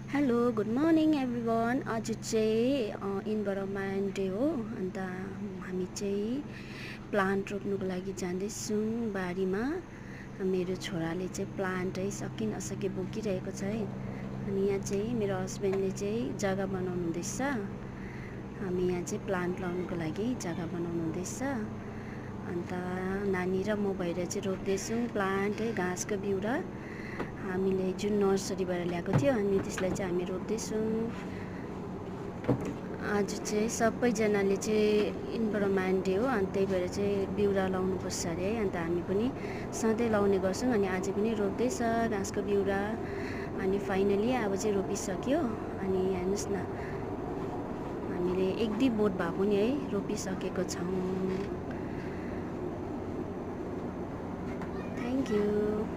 Hello good morning everyone. आज चाहिँ environment day हो। अन्त हामी चाहिँ प्लान्ट रोप्नुको लागि जाँदैछौँ बारीमा। मेरो छोराले चाहिँ प्लान्ट है सकि नसके बोकिरहेको छ है। अनि यहाँ चाहिँ मेरो हस्बेन्डले चाहिँ जग्गा बनाउनु हुँदैछ। हामी यहाँ चाहिँ प्लान्ट लाउनुको लागि जग्गा बनाउनु हुँदैछ। अन्त नानी र म भएर चाहिँ रोप्दैछौँ प्लान्ट है, घाँसको बिउरा हामीले जुन नर्सरीबाट ल्याएको थियो अनि त्यसलाई चाहिँ हामी रोप्दैछौँ। आज चाहिँ सबैजनाले चाहिँ इन्भाइरोमेन्ट डे हो, अनि त्यही भएर चाहिँ बिउरा लाउनुपर्छ अरे है। अन्त हामी पनि सधैँ लाउने गर्छौँ, अनि आज पनि रोप्दैछ घाँसको बिउरा। अनि फाइनली अब चाहिँ रोपिसक्यो। अनि हेर्नुहोस् न, हामीले 1-2 बोट भए पनि है रोपिसकेको छौँ। Thank you.